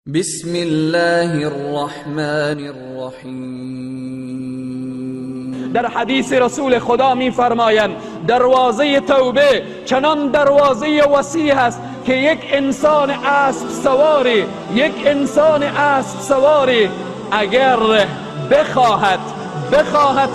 بسم الله الرحمن الرحیم. در حدیث رسول خدا می فرمایند دروازه توبه چنان دروازه وسیع است که یک انسان اسب سواری، یک انسان اسب سواری اگر بخواهد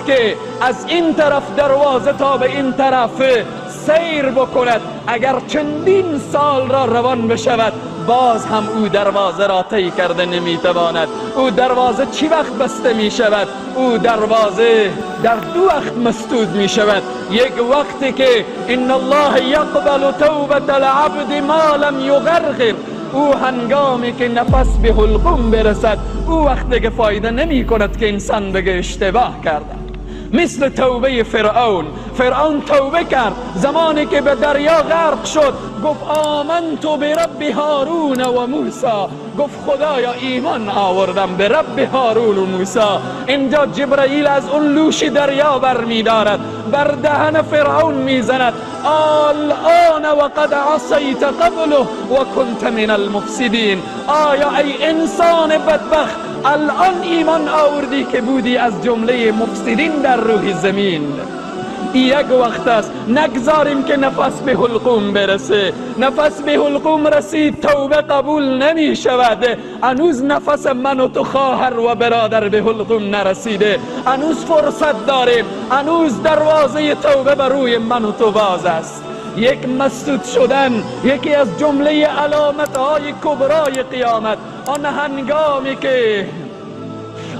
که از این طرف دروازه تا به این طرف سیر بکند، اگر چندین سال را روان بشود باز هم او دروازه را طی کرده نمیتواند. او دروازه چی وقت بسته می شود؟ او دروازه در دو وقت مسدود می شود. یک وقتی که ان الله یقبل توبة العبد ما لم یغرغر، او هنگامی که نفس به حلقوم برسد او وقت دیگه فایده نمی کند که انسان بگه اشتباه کرده. مثل توبه فرعون. فرعون توبه کرد زمانی که به دریا غرق شد، گفت آمنت برب هارون و موسی، گفت خدایا ایمان آوردم به رب هارون و موسی. اینجا جبرئیل از اون لوش دریا بر میدارد، بر دهن فرعون میزند، الان وقد عصیت قبله و کنت من المفسدین. آیا ای انسان بدبخت الان ایمان آوردی که بودی از جمله مفسدین در روح زمین؟ یک وقت است نگذاریم که نفس به حلقوم برسه. نفس به حلقوم رسید توبه قبول نمی شود. هنوز نفس من و تو خواهر و برادر به حلقوم نرسیده، هنوز فرصت داریم، هنوز دروازه توبه بر روی من و تو باز است. یک مسدود شدن یکی از جمله علامت های کبرای قیامت.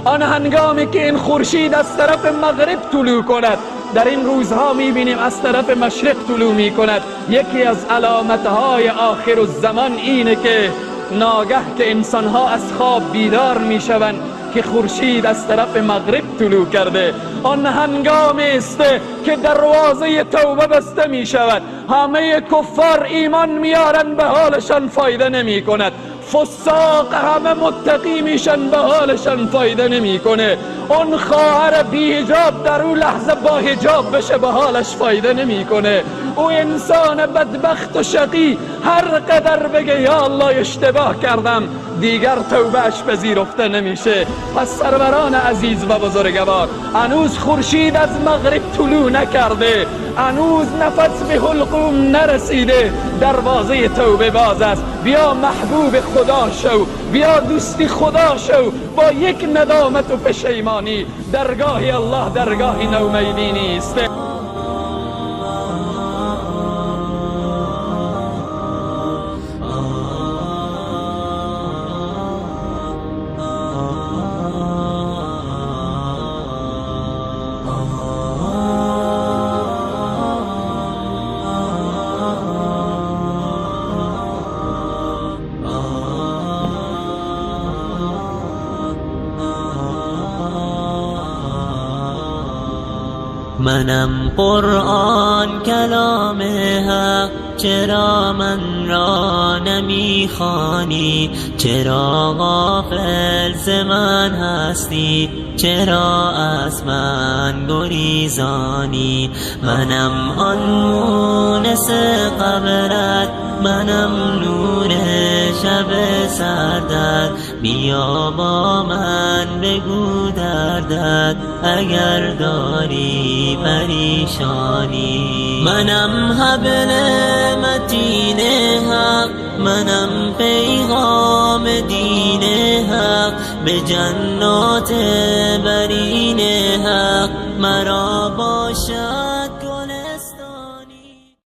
آن هنگامی که این خورشید از طرف مغرب طلوع کند، در این روزها میبینیم از طرف مشرق طلوع میکند. یکی از علامتهای آخر الزمان اینه که ناگه که انسانها از خواب بیدار میشوند که خورشید از طرف مغرب طلوع کرده. آن هنگامی است که دروازه توبه بسته می شود. همه کفار ایمان میارن، به حالشان فایده نمی کند. فساق همه متقی میشن، به حالشان فایده نمیکنه. اون خواهر بی حجاب در اون لحظه با حجاب بشه، به حالش فایده نمیکنه. او انسان بدبخت و شقی هر قدر بگه یا الله اشتباه کردم، دیگر توبهش پذیرفته نمیشه. پس سروران عزیز و بزرگوار، هنوز خورشید از مغرب طلوع نکرده، هنوز نفس به حلقوم نرسیده، دروازه توبه باز است. بیا محبوب خدا شو، بیا دوستی خدا شو، با یک ندامت و پشیمانی. درگاه الله درگاه نومیدی نیست. منم قرآن کلام حق، چرا من را نمیخوانی؟ چرا غافل ز من هستی؟ چرا از من گریزانی؟ منم آن مونس قبرت، منم نور شب سردت، بیا با من بگو دردت اگر داری پریشانی. منم حبل متین حق، منم پیغام دین حق، به جنات برین حق مرا باشد.